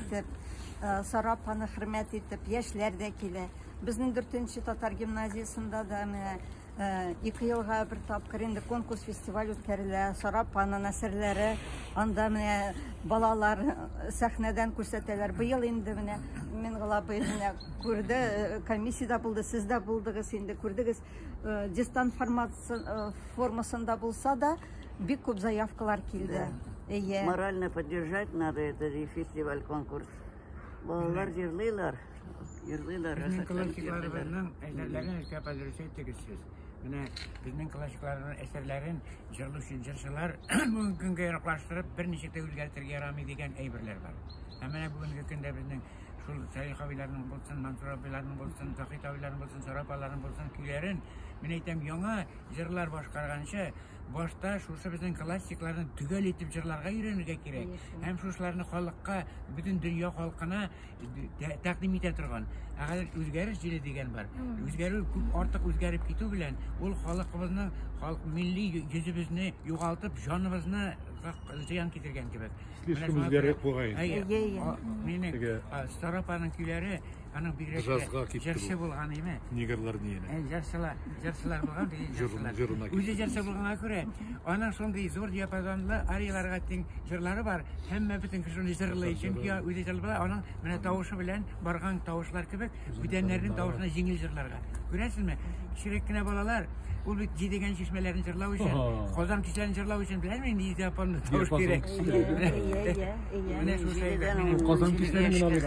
итеп, Сара апаны хөрмәт итеп, яшьләр дә килә. Безнең 4 татар гимназиясендә дә менә 2 елга бер тапкыр инде конкурс фестиваль үткәрелә. Сара апаның әсәрләре анда менә балалар сәхнәдән күрсәтәләр. Быел инде менә Мингол абый менә күрде, комиссиядә булды, сез дә булдыгыз инде, күрдегез. Дистант формасында булса да, бик күп заявкалар килде. Әйе. Морально поддержать надо этот фестиваль, конкурс. Балалар җырлыйлар, җырлыйлар, Безнең рәхәтләнеп җырлыйлар. классикларыбызның әсәрләрен эшкә дөрес әйттегез сез. Менә безнең классикларның әсәрләрен җырлаучы җырчылар бүгенге көнгә яраклаштырып берничек тә үзгәртергә ярамый дигән әйберләр бар. Һәм менә бүгенге көндә безнең шул Салих абыйларның булсын, Мансур абыйларның булсын, Заһид абыйларның булсын, Сара апаларның булсын көйләрен, мин әйтәм, яңа җырлар башкарганчы, башта шушы безнең классикларны төгәл итеп җырларга өйрәнергә кирәк. Һәм шушыларны халыкка, бөтен дөнья халкына тәкъдим итә торган. Ә хәзер үзгәреш җиле дигән бар. Үзгәрү күп артык үзгәреп китү белән ул халкыбызның халык милли йөзебезне югалтып, җаныбызны зыян китергән кебек. Слишком үзгәреп куйган. Әйе, мине Сара апаның көйләре аның бигрәк Джазга китте җырчы бу. булган име? Негрлар ниенә. Җырчылар, җырчылар булган, бигрәк җырчылар. Җырына китте. Үзе җырчы булганга күрә, аның шундый зур диапазонлы арияларга тиң җырлары бар. Һәммә бөтен кеше шуны җырлый, чөнки үзе җырлый була, аның менә тавышы белән барган тавышлар кебек, бүтәннәрнең тавышына җиңел җырларга. Күрәсезме? Кечерәк кенә балалар, ул бит Җидегән чишмәләрен җырлау өчен, Казан кичләрен җырлау өчен, беләсезме, нинди диапазонлы тавыш кирәк. Менә шушы әйбер. Ул Казан кичләрен генә алыйк.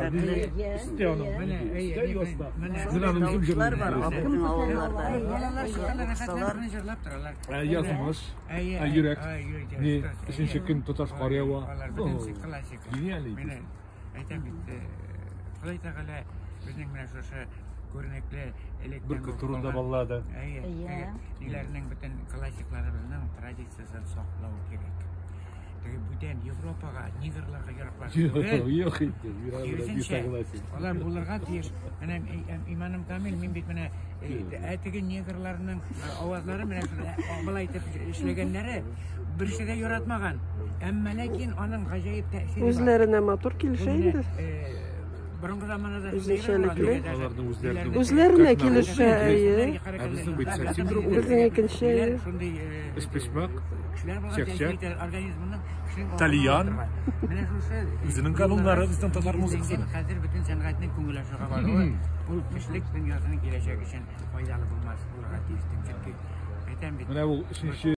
Өстә аның. Менә, Өстә яста. менә. Менә аның үзем Тавышлар бар җырлыйм. безнең авылларда. Балалар чыкканда рәхәтләнеп шуны җырлап торалар. Ә язмыш, Әйе, ә йөрәк. әйе, Ни, йөрәк. өченче көн тоташ кар ява. Алар бөтенесе классик. Гениаль Менә әйтәм бит, Ходай Тәгалә безнең менә шушы күренекле электән Бөркет турында баллада. Әйе, Әйе. ниләрнең бөтен классикларыбызның традициясен саклау кирәк. Теге бүтән Европага, негрларга яраклашып түгел. Юк инде, я не Киресенчә, согласен. алар булырга тиеш. Менә иманым камил, мин бит менә ә теге негрларның авазлары менә шул болай итеп эшләгәннәре берсе дә яратмаган. Әмма ләкин аның гаҗәеп тәэсире бар. Үзләренә матур килешә инде. Борынгы заманада Үзенчәлекле. Аларның үзләренең Үзләренә как килешә, народ. әйе. Ә безнең бит совсем другой. Безнең икенче, әйе. Шундый Өчпочмак, кешеләр булган, чәк-чәк, тәэсир итә организмның кешенең тальян, Менә шушы үзенең кануннары безнең татар музыкасының. Хәзер бөтен сәнгатьнең күңел ачуга баруы ул кешелек дөньясының киләчәге өчен файдалы булмас булырга тиеш, чөнки әйтәм бит. Менә ул өченче